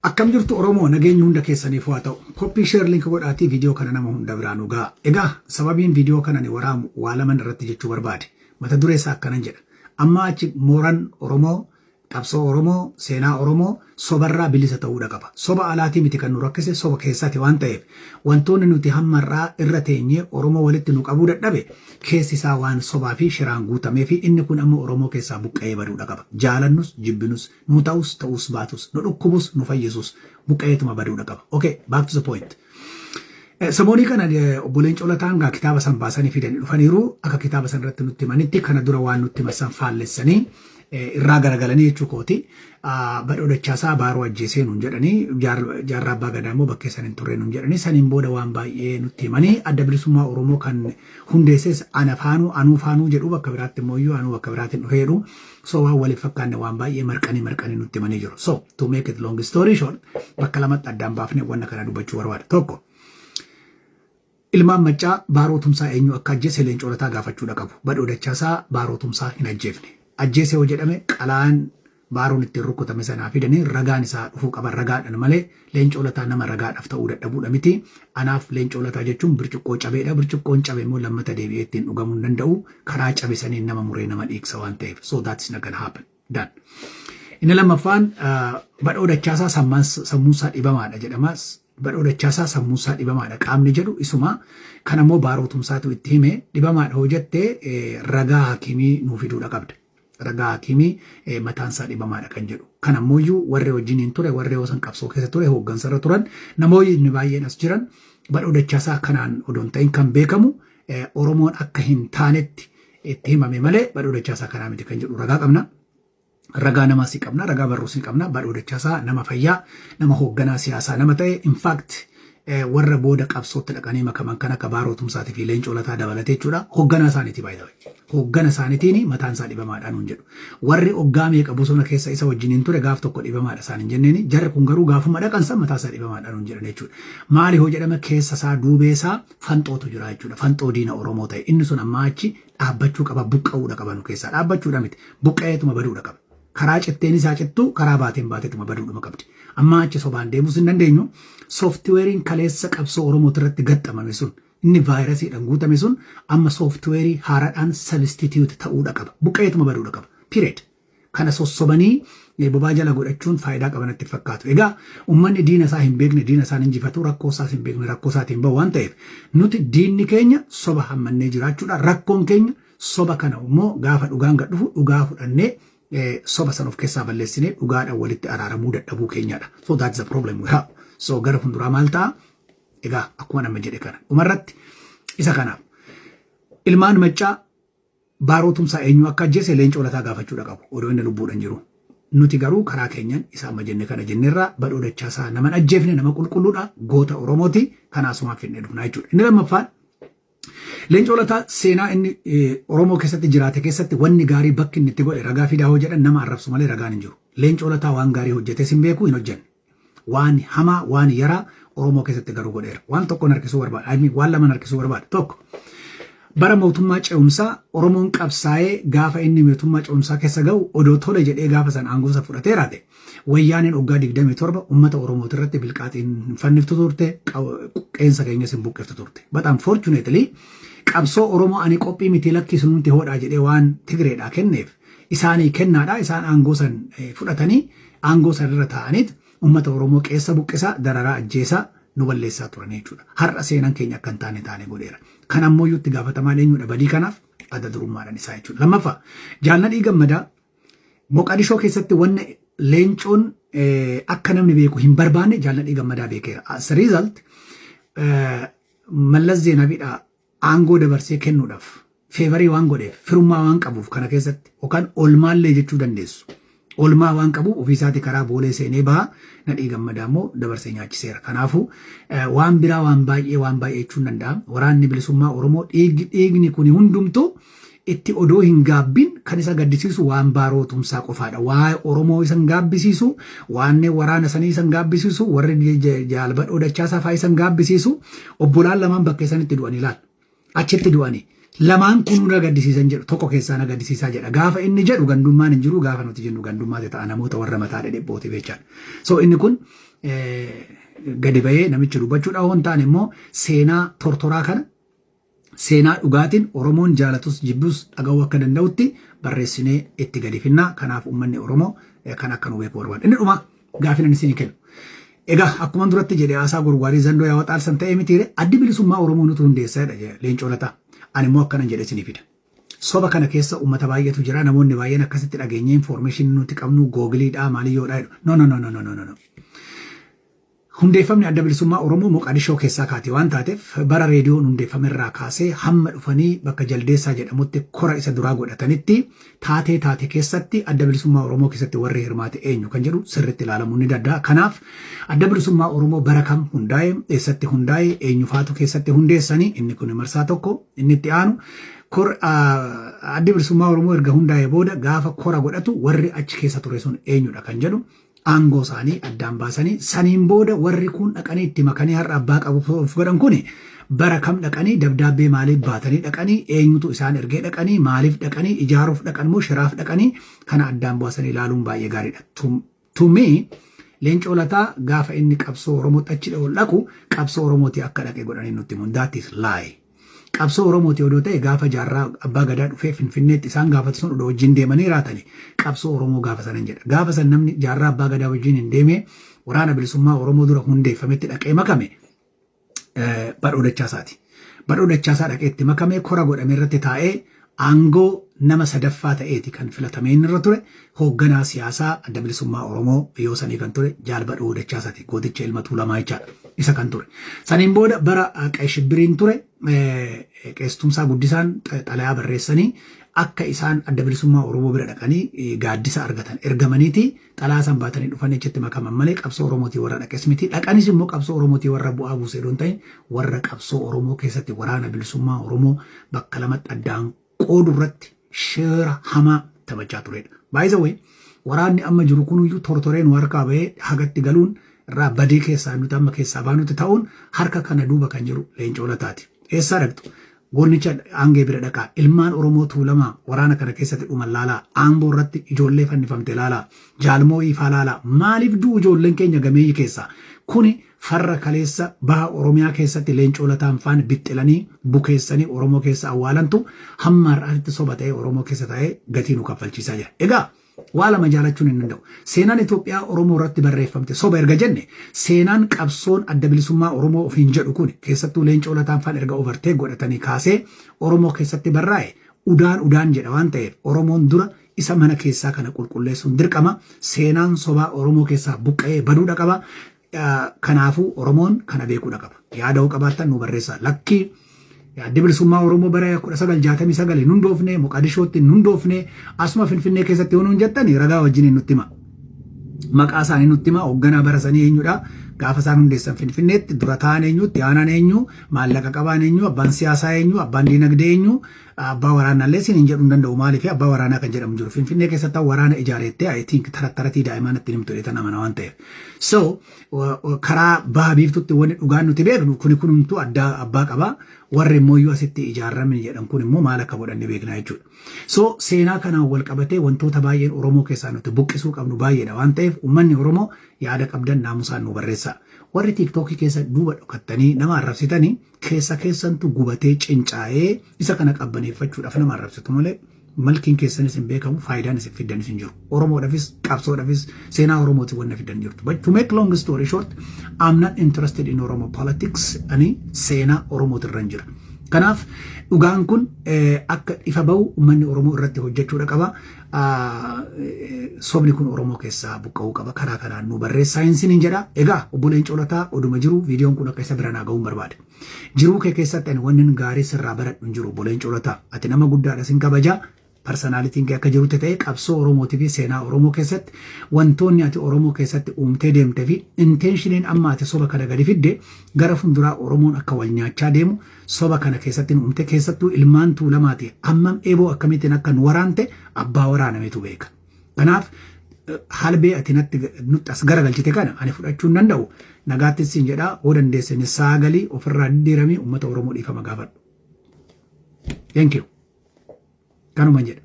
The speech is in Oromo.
Akkam jirtu Oromoo? Nageenyi hunda keessaniif haa ta'u. Copy, share, link godhaatii viidiyoo kana nama hunda biraan nu ga'a. Egaa sababiin viidiyoo kana ni waraamu waa laman irratti jechuu barbaade. Mata duree isaa akkanan jedha. Amma achi mooran Oromoo, qabsoo Oromoo, seenaa Oromoo sobarraa bilisa ta'uudha qaba. Soba alaatii miti kan nu rakkise, soba keessaati waan ta'eef, wantoonni nuti hamma irraa irra teenyee Oromoo walitti nu qabuu dadhabe keessi isaa waan sobaa fi shiraan guutamee fi inni kun amma Oromoo keessaa buqqa'ee baduudha qaba. Jaalannus jibbinus, nu ta'us ta'us baatus, nu dhukkubus nu fayyisus, buqqa'eetuma baduudha qaba. Okay, back to the point. Samoonii kana obbo Leencoo Lataan gaa kitaaba san baasanii fidanii dhufaniiru. Akka kitaaba san irratti nutti himanitti, kana dura waan nutti himan san faallessanii irraa garagalanii jechuu kooti. Badhoo Dachaasaa Baaroo ajjeesee nuun jedhanii, Jaarraa Abbaa Gadaa immoo bakkee san hin turre nuun jedhanii, saniin booda waan baay'ee nutti himanii, Adda Bilisummaa Oromoo kan hundeesses ana faanuu, anuu faanuu jedhu, bakka biraatti immoo iyyuu anuu bakka biraatiin dhufee jedhu. So waan waliif fakkaanne waan baay'ee marqanii marqanii nutti himanii jiru. So to make it long story short, bakka lamatti addaan baafnee wanna kana dubbachuu barbaada. Tokko, ilmaan Maccaa Baaroo Tumsaa eenyu akka ajjeese Leencoo Lataa gaafachuudha qabu. Badhoo Dachaasaa Baaroo Tumsaa hin ajjeefne. Ajjeese yoo jedhame, qalaan Baaroon ittiin rukutame sanaa fidanii ragaan isaa dhufuu qaba, ragaadhaan malee Leencoo Lataa nama ragaadhaaf ta'uu dadhabuudha miti. Anaaf Leencoo Lataa jechuun bircuqqoo cabeedha. Bircuqqoon cabe immoo lammata deebi'ee ittiin dhugamuu hin danda'u. Karaa cabe saniin nama muree nama dhiigsa waan ta'eef. So that's not gonna happen. Done. Inni lammaffaan, Badhoo Dachaasaa sammuunsaa dhibamaadha jedhama. Badhoo Dachaasaa sammuunsaa dhibamaadha qaamni jedhu isuma. Kan ammoo Baaroo Tumsaatu itti hime. Dhibamaadha hoo jettee, ragaa hakimii nuu fiduudha qabda. Ragaa hakimii mataansaa dhibamaadha kan jedhu. Kan ammoo warri wajjiniin ture, warri yoo san qabsoo keessa ture, hooggansarra turan, namoonni baay'een as jiran, Badhoo Dachaasaa kanaan odoo hin ta'in kan beekamu Oromoon akka hin taanetti itti himame malee Badhoo Dachaasaa kanaa miti kan jedhu ragaa qabna. Ragaa namaas ni qabna, ragaa barruus ni qabna. Badhoo Dachaasaa nama fayyaa, nama hoogganaa siyaasaa nama ta'e, in fact warra booda qabsootti dhaqanii makaman kan akka Baaroo Tumsaatii fi Leencoo Lataa dabalatee jechuudha. Hoogganaa isaaniiti baay'ee. Hooggana isaaniitiin mataan isaa dhibamaadhaan nuun jedhu. Warri oggaa meeqa bosona keessa isa wajjiniin ture gaaf tokko dhibamaadha isaan hin jenneeni. Jarri kun garuu gaafuma dhaqan san mataa isaa dhibamaadhaan nuun jedhan jechuudha. Maali hoo jedhame, keessa isaa, duubee isaa fanxootu jira jechuudha. Fanxoo diina Oromoo ta'e. Inni sun ammaa achi dhaabbachuu qaba, buqqa'uudha qaba nu keessaa. Dhaabbachuudha miti. Buqqa'eetuma baduudha qaba. Karaa citteen isaa cittuu, karaa baateen baateetuma baduudhuma qabdi. Ammaa achi sobaan deemuus hin dandeenyu. Sooftiweeriin kaleessa qabsoo Oromooti irratti gaxxamame sun, inni vaayirasiidhaan guutame sun, amma sooftiweerii haaraadhaan substitute ta'uudha qaba. Buqqa'eetuma baduudha qaba. Period. Kana sossobanii bobaa jala godhachuun faayidaa qaban natti fakkaatu. Egaa uummanni diina isaa hin beekne diina isaan injifatu, rakkoo isaas hin beekne rakkoo isaatiin bahu waan ta'eef, nuti diinni keenya soba hammannee jiraachuudha. Rakkoon keenya soba kana immoo gaafa dhugaan gad dhufu dhugaa fudhannee soba san of keessaa balleessinee dhugaadhaan walitti araaramuu dadhabuu keenyadha. So that's the problem we have. So gara fuulduraa maal ta'a? Egaa akkuma nama jedhe kana. Dhumarratti isa kanaaf ilmaan Maccaa Baaroo Tumsaa eenyu akka ajjeese Leencoo Lataa gaafachuudha qabu odoo inni lubbuudhaan jiru. Nuti garuu karaa keenyan isa amma jenne kana jennerraa, Badhoo Dachaasaa nama hin ajjeefne, nama qulqulluudha, goota Oromooti, kanaasumaan fidnee dhufnaa jechuudha. Inni lammaffaan, Leencoo Lataa seenaa inni Oromoo keessatti jiraate keessatti wanni gaarii bakki inni itti godhe ragaa fidaa hoo jedhan, nama arrabsu malee ragaan hin jiru. Leencoo Lataa waan gaarii hojjetes hin beeku, hin hojjenne. Waan hamaa, waan yaraa Oromoo keessatti garuu godheera. Waan tokkoon harkisuu barbaada. I mean, waan lamaan harkisuu barbaada. Tokko, bara mootummaa ce'umsaa Oromoon qabsaa'ee gaafa inni mootummaa ce'umsaa keessa ga'u odoo tole jedhee gaafa san aangoo isa fudhatee raate, Wayyaaneen waggaa 27 uummata Oromooti irratti bilqaaxiin hin fanniftu turte, qeensa keenyas hin buqqiftu turte. But unfortunately qabsoo Oromoo ani qophii miti, lakki sunumti hodhaa jedhee waan Tigreedhaa kenneef isaanii kennaadha, isaan aangoo san fudhatanii aangoo san irra taa'aniit uummata Oromoo qeessa buqqisaa, dararaa, ajjeesaa, nu balleessaa turan jechuudha. Har'a seenaan keenya akka hin taane taane godheera. Kan ammoo itti gaafatamaan eenyudha badii kanaaf? Adda durummaadhaan isaa jechuudha. Lammaffaa, Jaal Nadhii Gammadaa Moqadishoo keessatti wanna Leencoon akka namni beeku hin barbaanne Jaal Nadhii Gammadaa beekeera. As a result, Mallas Zeenawiidha aangoo dabarsee kennuudhaaf favorii waan godheef, firummaa waan qabuuf kana keessatti yookaan olmaallee jechuu dandeessu. Olmaa waan qabuuf ofiisaatii karaa Boolee seenee baha, Nadhii Gammadaa immoo dabarsee nyaachiseera. Kanaafuu waan biraa waan baay'ee waan baay'ee jechuun danda'a. Waraanni Bilisummaa Oromoo dhiigni kuni hundumtuu itti odoo hin gaabbin kan isa gaddisiisu waan Baaroo Tumsaa qofaadha. Waa Oromoo isa hin gaabbisiisu, waan waraana sanii isa hin gaabbisiisu, warri Jaal Badhoo Dachaasaa fa'aa isa hin gaabbisiisu. Obbolaan lamaan bakka isanitti du'an ilaal. Achitti du'anii. Lamaan kun na gaddisiisan jedhu, tokko keessaa na gaddisiisaa jedha. Gaafa inni jedhu gandummaan hin jiru, gaafa nuti jennu gandummaa ta'a namoota warra mataa dhedhebbooti jechaan. So inni kun Gadi bahee namichi dubbachuudha waan ta'an immoo seenaa tortoraa kana seenaa dhugaatiin Oromoon jaalatus jibbus dhaga'uu akka danda'utti barreessinee itti gadi finnaa. Kanaaf uummanni Oromoo kan akka nu beeku barbaada. Inni dhuma gaafii nan isinii kennu. Egaa akkuma duratti jedhe, haasaa gurgaarii zandoo yaa waxaalsan ta'ee mitiire, Addi Bilisummaa Oromoo nutu hundeessaa jedha Leencoo Lataa. Ani immoo akkanan jedhe isinii fida. Soba kana keessa uummata baay'eetu jira. Namoonni baay'een akkasitti dhageenye, information nuti qabnu Googleiidha, maaliyyoodha jedhu. No, no, no, no, no, no, no. Hundeeffamni Adda Bilisummaa Oromoo Moqadishoo keessaa kaate waan taateef, bara reediyoon hundeeffame irraa kaasee hamma dhufanii bakka Jaldeessaa jedhamutti kora isa duraa godhatanitti taatee taate keessatti Adda Bilisummaa Oromoo keessatti warri hirmaate eenyu kan jedhu sirriitti ilaalamuu ni danda'a. Kanaaf Adda Bilisummaa Oromoo bara kam hundaa'e, eessatti hundaa'e, eenyufaatu keessatti hundeessanii, inni kun marsaa tokko. Inni itti aanu, Addi Bilisummaa Oromoo erga hundaa'e booda gaafa kora godhatu warri achi keessa ture sun eenyudha kan jedhu aangoo isaanii addaan baasanii, saniin booda warri kun dhaqanii itti makanii har'a abbaa qabu of godhan kun bara kam dhaqanii, dabdaabbee maaliif baatanii dhaqanii, eenyutu isaan ergee dhaqanii, maaliif dhaqanii, ijaaruuf dhaqan moo shiraaf dhaqanii, kana addaan baasanii ilaaluun baay'ee gaariidha. To me, Leencoo Lataa gaafa inni qabsoo Oromootti achi ol dhaqu qabsoo Oromooti akka dhaqe godhanii nutti himu. That is lie. Qabsoo Oromooti odoo ta'e, gaafa Jaarraa Abbaa Gadaa dhufee Finfinneetti isaan gaafatu sun odoo wajjin deemanii raatani qabsoo Oromoo gaafa sanan jedha. Gaafa san namni Jaarraa Abbaa Gadaa wajjin hin deemee Waraana Bilisummaa Oromoo dura hundeeffametti dhaqee makame Badhoo Dachaasaati. Badhoo Dachaasaa dhaqee itti makame, kora godhame irratti taa'ee aangoo nama sadaffaa ta'eeti kan filatamee inni irra ture. Hoogganaa siyaasaa Adda Bilisummaa Oromoo yoo sanii kan ture Jaal Badhoo Dachaasaati, gooticha ilma Tuulamaa jechaadha isa kan ture. Saniin booda bara Qeeshibbiriin ture Qeestumsaa Guddisaan xalayaa barreessanii akka isaan Adda Bilisummaa Oromoo bira dhaqanii gaaddisa argatan ergamaniiti xalaa san baatanii dhufanii achitti makaman malee qabsoo Oromootii warra dhaqes miti. Dhaqanis immoo qabsoo Oromootii warra bu'aa buusee don ta'in, warra qabsoo Oromoo keessatti Waraana Bilisummaa Oromoo bakka lamatti addaan qoodu irratti sheera hamaa taphachaa turedha. By the way, waraanni amma jiru kunuyyuu tortoree nu harkaa bahee hagatti galuun irraa badii keessaa nuti amma keessaa baanutti ta'uun harka kana duuba kan jiru Leencoo Lataati. Eessaa dhaqxu? Goonnicha aangee bira dhaqaa. Ilmaan Oromoo Tuulamaa waraana kana keessatti dhuman laalaa. Aangoo irratti ijoollee fannifamte laalaa. Jaalmoo ifaa laalaa. Maaliif du'u ijoolleen keenya gameeyyi keessaa? Kuni farra kaleessa baha Oromiyaa keessatti Leencoo Lataan faan bixxilanii bukeessanii Oromoo keessa awwaalantu hamma har'aatti soba ta'ee Oromoo keessa taa'ee gatii nu kaffalchiisaa jira. Egaa waa lama jaalachuun hin danda'u. Seenaan Itoophiyaa Oromoo irratti barreeffamte soba erga jenne, seenaan qabsoon Adda Bilisummaa Oromoo ofiin jedhu kun keessattuu Leencoo Lataan faan erga overtake godhatanii kaasee Oromoo keessatti barraa'e udaan udaan jedha waan ta'eef, Oromoon dura isa mana keessaa kana qulqulleessuun dirqama. Seenaan sobaa Oromoo keessaa buqqa'ee baduudha qaba. Kanaafuu Oromoon kana beekuudha qaba. Yaada hoo qabaattan nu barreessaa. Lakkii, Addi Bilisummaa Oromoo bara 1969 hin hundoofne, Moqadishootti hin hundoofne, asuma Finfinnee keessatti yoo nuun jettan ragaa wajjin nutti hima. Maqaa isaanii nutti hima, hoogganaa bara sanii eenyudha, gaafa isaan hundeessan Finfinneetti dura ta'an eenyu, itti aanaan eenyu, maallaqa qabaan eenyu, abbaan siyaasaa eenyu, abbaan diinagdee eenyu, abbaa waraanaallee isin hin jedhu hin danda'u. Maaliif abbaa waraanaa kan jedhamu jiru Finfinnee keessatti waraana ijaareettee, I think tarattaratii daa'imaan ittiin himtu jedhee amana waan ta'eef. So karaa baha biiftutti wanni dhugaan nuti beeknu kuni kunumtuu addaa abbaa qaba. Warri immoo iyyuu asitti ijaarame jedhan kun immoo maal akka godhanne beekna jechuudha. So seenaa kanaan wal qabatee wantoota baay'een Oromoo keessaa nuti buqqisuu qabnu baay'eedha waan ta'eef, uummanni Oromoo yaada qabdan naamusaan nu barreessa. Warri TikTokii keessa duuba dhokattanii nama arrabsitanii keessa keessantu gubatee cincaa'ee isa kana qabbaneeffachuudhaaf nama arrabsitu malee malkiin keessanis hin beekamu, faayidaan isin fiddanis hin jiru. Oromoodhaafis qabsoodhaafis seenaa Oromootiif wanna fiddan jirtu. But to make long story short, I'm not interested in Oromo politics. Ani seenaa Oromootirra hin jira. Kanaaf dhugaan kun akka ifa bahu uummanni Oromoo irratti hojjechuudha qaba. Sobni kun Oromoo keessaa buqqa'uu qaba. Karaa kanaan nu barreessaa hin jedha. Egaa obbo Leencoo Lataa oduma jiru viidiyoon kun akka isa bira naa ga'uun barbaada. Jiruu kee keessatti ani wanni gaarii sirraa baradhu hin jiru, obbo Leencoo Lataa. Ati nama guddaadha, sin kabajaa. Personalityn kee akka jirutti ta'e, qabsoo Oromootii fi seenaa Oromoo keessatti wantoonni ati Oromoo keessatti uumtee deemtee fi intentioniin amma ati soba kana gadi fidde gara fuulduraa Oromoon akka wal nyaachaa deemu soba kana keessatti nu uumte. Keessattuu ilmaan Tuulamaati hammam eeboo akkamittiin akka nu waraante abbaa waraanametu beeka. Kanaaf halbee ati natti nutti as garagalchite kana ani fudhachuu hin danda'u. Nagaatti siin jedhaa, hoo dandeesse saagalii ofirraa diddiiramii uummata Oromoo dhiifama gaafadhu. Thank you. Kanuma jedha.